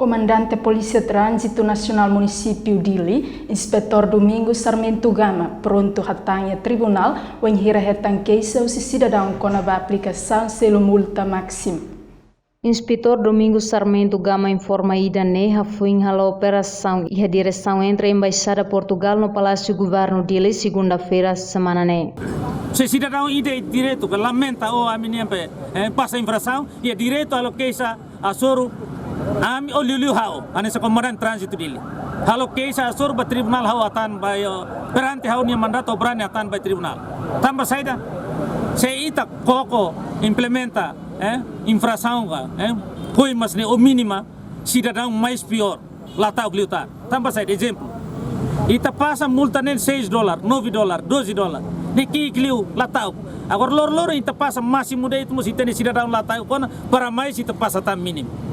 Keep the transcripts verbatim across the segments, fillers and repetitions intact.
Komandante Polísia Tránzitu Nasionál Munisípiu Dili, Inspetór Domingos Sarmento Gama, prontu hatán iha tribunál wainhira hetan keixa husi sidadaun kona-ba aplikasaun selu multa másimu. Inspetór Domingos Sarmento Gama informa ida-ne'e hafoin hala'o operasaun iha diresaun entre Embaixada Portugál no Palásiu Governu Dili, segunda-feira semana ne'e. Se sidadaun ida iha direitu ke lamenta ou ami-nian be, eh, pasa infrasaun, iha direitu halo keixa hasoru ami ou liuliu ha'u, hanesan Komandante Tránzitu Dili. Halo keixa hasoru ba tribunál, ha'u hatán ba, eh, perante ha'u-nia mandatu brani hatán ba tribunál. Tanba saida, se ita koko implementa, eh, infrasaun ka, eh, koimas ne'e ou mínima, sidadaun mais piór, la ta'uk liután. Tanba saida, ezemplu. Ita pasa multa ne'e seis dólar, nove dólar, doze dólar. Ne'e ki'ik liu, la ta'uk. Agora lor-, loron ita pasa másimu de'it mós ita-nia sidadaun la ta'uk ona, para mais ita pasa tan mínimu.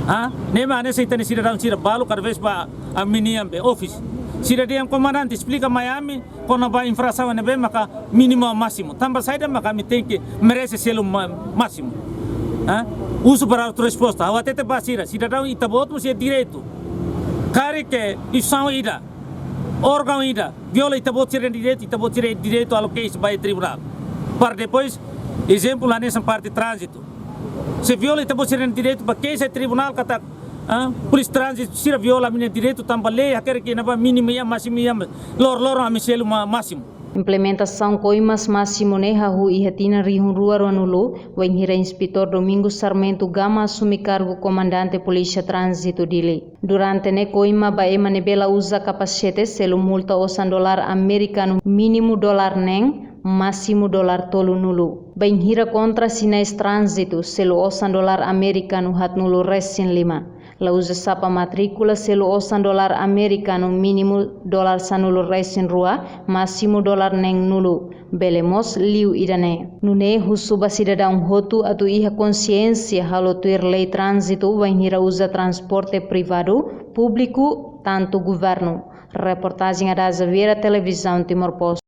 Ah, ne'e mak hanesan ita-nia sidadaun sira balu kada vez ba ami-nian be office. Sira dehan komandante esplika mai ami, kona-ba infrasaun ne'ebé maka mínimu ou másimu. Tanba saida maka ami tenke merese selu ma-, másimu. Ha? Husu para autoresposta. Ha'u hatete ba sira, sidadaun ita-boot mós iha direitu. Karik instituisaun ida, órgaun ida viola ita-boot sira-nia direitu, ita-boot sira iha direitu halo keixa ba tribunál. Para depois, ezemplu, hanesan parte tránzitu. Se viola ita-boot sira-nia direitu ba keixa tribunál katak, ah, polísia tránzitu sira viola ami-nia direitu tanba lei hakerek iha ne'ebá mínimu iha, másimu iha, lor-, loron ami selu ma-, másimu. Implementasaun koimas másimu ne'e hahú iha tinan rihun rua ruanulu, wainhira Inspetór Domingos Sarmento Gama asume kargu Komandante Polísia Tránzitu Dili. Durante ne'e koima ba ema ne'ebé la uza kapasete selu multa osan dólar amerikanu mínimu dólar neen, másimu dólar tolunulu. Bainhira kontra sinais tránzitu selu osan dólar amerikanu haatnulu resin lima. La uza sapa matríkula selu osan dólar amerikanu mínimu dólar sanulu resin rua, másimu dólar neenulu. Bele mós liu ida-ne'e. Nune'e husu ba sidadaun hotu atu iha konsiénsia halo tuir lei tránzitu wainhira uza transporte privadu, públiku, tantu governu. Reportajen Adaza Vieira, Televizaun Timor Post.